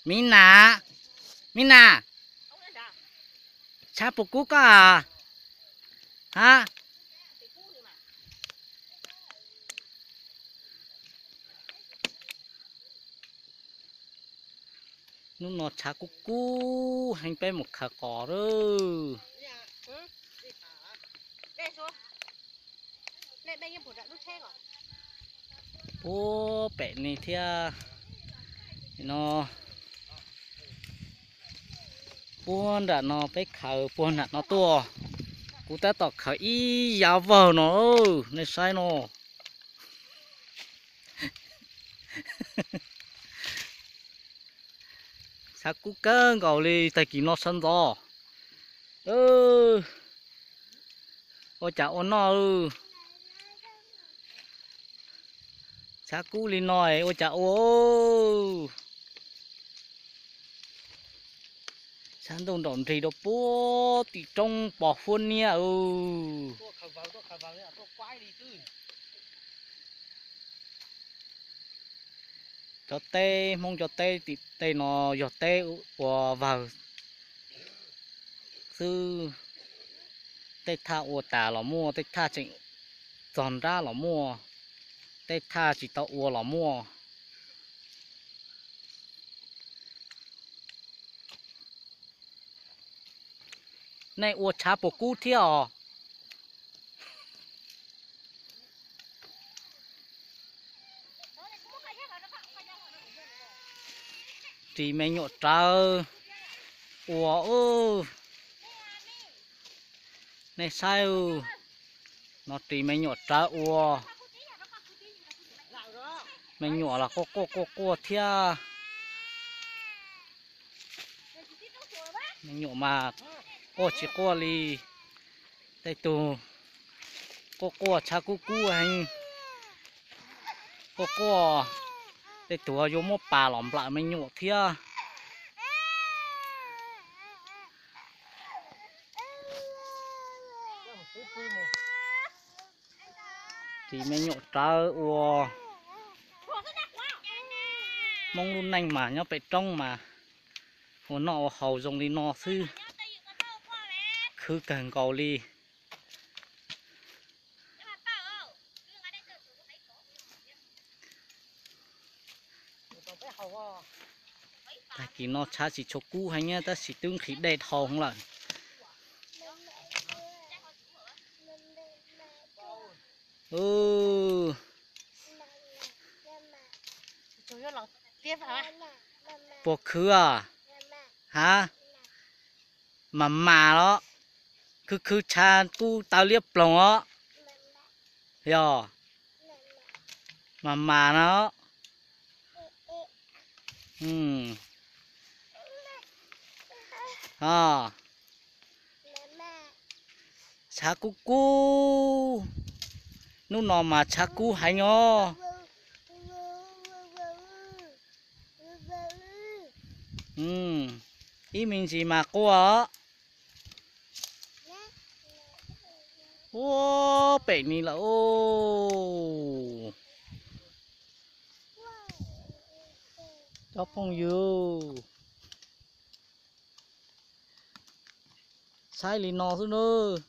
Miv Nas, Miv Nas, tshav puas kub koj a? Ha? Hnub no tshav kub kub heev, peb mus khaws qos lawm. Puag pem ni thiab no, puag nram no peb khaws puag nram no tuaj. Kuv tab tom khaws ib yav vawg no, nej saib no. Tshav kub kawg nkaus li tag kis no sawv ntxov. Ua cas ua noj, tshav kub li no ua cas ua. Tshav ntuj nraum nrig rau puag tim roob pos huab niab. Cov teb, Hmoob cov teb tim tej no yog teb ua vawg xwb. Tej thaj ua tas los muaj, tej thaj tseem txog nrab los muaj, tej thaj tsis tau ua los muaj. Nej ua tshav puas kub thiab os? Ris me nyuam rawv ua, nej saib, no ris me nyuam rawv ua. Me nyuam los quaj quaj quaj quaj thiab. Me nyuam mas quaj tsis quaj li. Tej tug quaj quaj tshav kub kub heev, quaj quaj. Tej tug yuav muab pas los nplawm me nyuam thiab. Ris me nyuam rawv ua. Hmoob lub neej mas nyob pem roob mas ua noj ua haus zoo li no xwb, khwv kawg nkaus li. Tag kis no tshav tsis tshua kub heev tab sis twb nqhis dej dhau lawm. Puas khwv? Ha, mas mas los, khwv khwv tshav kub tawv liab ploog os. Yog, mas mas no. Tshav kub kub, hnub no mas tshav kub heev os. Ib me ntsis mas quaj. Ua pem ni lawm. Cov phooj ywg, saib li no xwb nawb.